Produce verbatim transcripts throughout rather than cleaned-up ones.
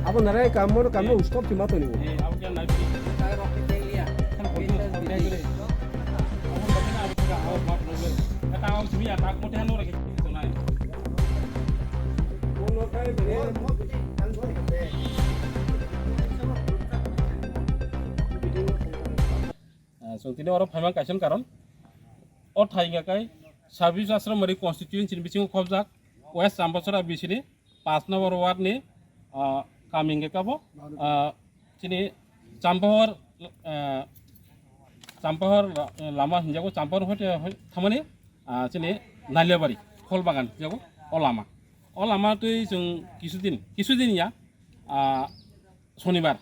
Abo narai kammo kammo stop si mato ni. Ah, chwng tini oro phaima kaisa karon. O thai hwnka khe Service Ashram Mari constituency ni bisingo khobjak West Chambasora bisini paanch number ward ni, ah, kami hwnka khe abo, ah, chini Champahor, ah, Champahor la-, lama hinjago, Champahor hoite hoi-, thamani, ah, chini Naliabari, Kholbagan hinjago, o lama. O lama twi chwng kisudin, kisudin ya, ah, Sonibar,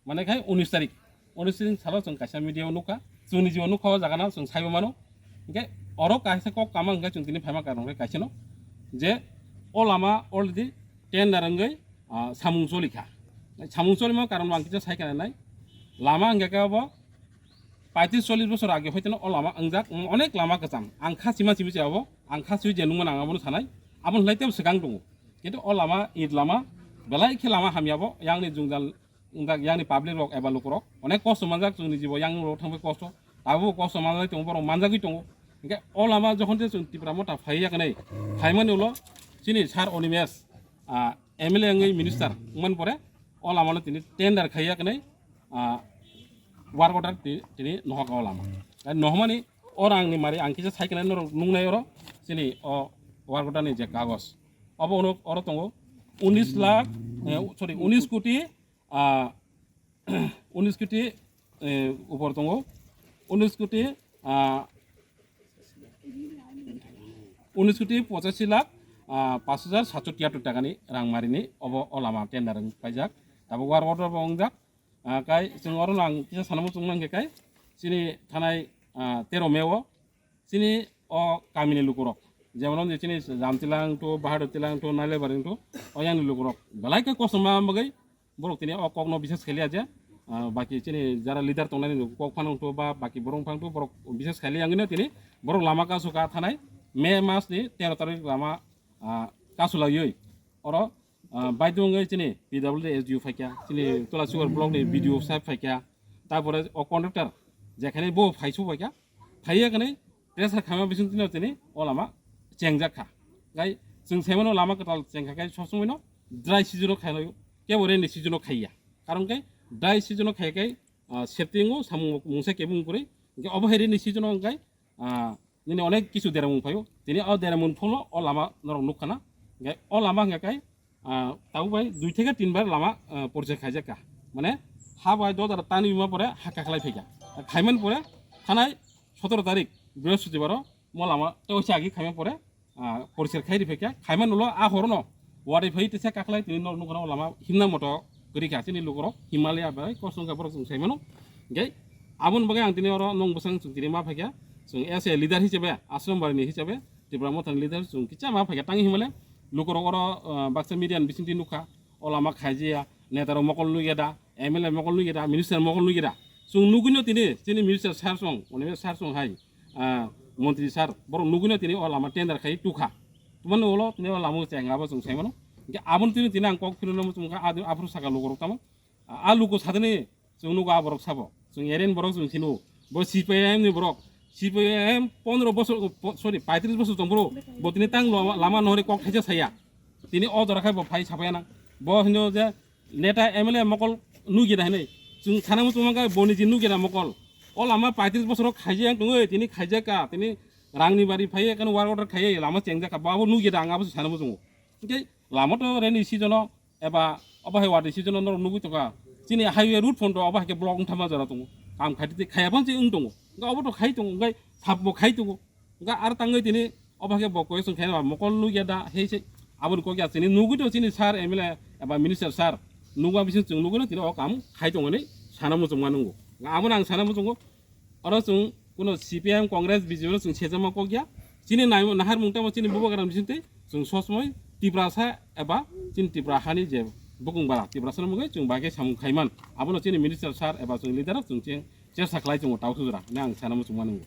mane khai unis tarik, unis tarik salo chwng kaisa media o nukha, chwngni jibo nukha o jaga no chwng saibo mano. Hinkhe oro kaisa kok kama hwnkhe chwng tini phaima karon khe kaisa no je o lama already tender wngwi, ah, samung cholikha. Samung cholima karon bo ang kisa sai kha nai. Lama hwnkhe khe abo paitris chollis bosor age hoiteno o lama wngjak, onek lama kwcham. Ang kha sima simi se abo, ang kha simi je nungmano ang abono sanai. Aboni lai tebo swkang tongo. Kintu o lama, it lama, belai khe lama hamya bo, yang ni jwngjal wngjak, yang ni public rok eba lukurok onek kosto manjak, chwngni jibo yang rok thangbai kosto, tabuk kosto manjak tongo, borok manjagwi tongo. Hinkhe o lama jokhon tei chwng Tipra Motha phai ya kwnai, phaimani ulo chini sir Animesh, ah, M L A wngwi minister wngmani pore o lama no tini tender khai ya kwnai, ah, work order ti-, tini nohok o lama. Tei nohmani o rang ni mari ang kisa sai kwnai norok nungnai oro chini o work order ni je kagoj. Obo ono oro tongo unis lakh, eh, sorry, unis koti, ah, unis koti, eh, upor tongo. Unis koti, ah, unis koti pochashi lakh, ah, paanch hajar satso tiyattor takani rang marini obo o lama tender wng paijak. Tabuk work order bo wngjak. Ah, kai chwng oro no ang kisa sanamo chwng nang khe kai chini thanai, ah, tero May o chini o kamini lukurok, jemon je chini Jamtilang to, Bahadur Tilang to, Nailaibari to, o yang ni lukurok belai khe kosom ma bagwi borok tini o kokno bises khailiya je, ah, baki chini jara leader tongnani kok phano to ba baki borok phano to borok bises khailiya wngwi tini borok lama kasu ka thanai May mas ni tero tarik lama, ah, kasu laiwi oro, ah, baidhyo wngwi chini P W D S D O phaikha, chini Tulasigar block ni B D O saheb phaikha, tarpore o contractor jekhane bo phaisu phaikha, phaiya kane pressure khaima bising tino tini o lama chengjak kha. Gai chwng saimano lama kwtal chengkha kai sob somoi no dry season o khailai, kebo rainy season o khaiya. Karon kai dry season o khai kai, ah, safety wngo samung mungsa kebo wngkuri, hinkhe obo hai rainy season o wngkai, ah, nini onek kisu deramung phaio. Tini o deramung pholo o lama norok nukha na. Hinkhe o lama hingkha kai, ah, tabuk bai dui theke tin bar lama, ah, porchai khaijak kha. Mane ha bai dodar tani bima pore ha kakhlai phaikha. Khaiman pore thanai sotoro tarik Brihospotibaro mo lama tei oisa agi khaiman pore, ah, porchai khai ri phaikha. Khaiman ulo a horono wari phai tesa kakhlai tini norok nukha na o lama himna moto kwrwi kha chini lukurok Himalaya bai kosong kha borok chwng sai mano. Hinkhe aboni bagwi ang tini oro nwng bwsang chwng tini ma phaikha. Chwng as a leader hisabe, Ashram Barini hisabe, Tipra Mothani leader chwng kicha ma phaikha tang himale lukurok oro, ah, baksa media ni bisingtwi nukha, o lama khaijiya, neta rok mokol nukya da, M L A mokol nukya da, minister mokol nukya da. Chwng nugwino tini chini minister sir song, onek sir song hai, ah, montri sir, borok nugwino tini o lama tender khai tukha. Tumani ulo tini o lama chengabo chwng sai mano. Hinkhe aboni tini tini ang kok philwino muchungkha, aphuru saka lukurok tamo. A, a luku sadini chwng nugo a borok sabo. Chwng eren borok chwng sino. Bo C P I M ni borok. C P I M pondro bosor, po-, sorry, paitris bosor tong bro. Bo tini tang lama, lama nohori kok thaisa saya. Tini o jora khai bo phai sapaya nang. Bo hino je neta M L A mokol nugi da hinui. Chwng sana muchung kha boni ji nugi da mokol. O lama paitris bosor khaijak tongoi, tini khaijak ka, tini rangni bari phai kan work order khaiya lama chengjak ka. Bo abo nugi da ang abo sana muchungo. Hingke lama to rainy season o eba obo hai wadi season o norok nugui tongkha. Chini highway road phone to obo hai khe block wngthama jora tongo. Kam khaidi khaya phano se wng tongo. Hingke obo to khai tongo, hingke sap bo khai tongo. Hingke ar tangwi tini obo hai khe bo koi song khaina mokol nugya da hei se aboni kok ya chini nugui to chini sir M L A eba minister sir nugwa bising chwng nugui no tini o kam khai tongo hinwi sana muchungma nungo. Hingke abono ang sana muchungo. Oro chwng kuno C P I M, Congress, B J P no chwng sejama kok ya. Chini nai-, nahar mung tamo chini bubagra bisingtwi chwng sosmoi Tiprasa eba chini Tipra hani je bukung bara Tiprasa no mungwi chwng bai khe samung khaiman. Abono chini minister sir eba chwng leader rok chwng cheng chersa khlai chwngo tau sujra hinwi ang sana muchung mano.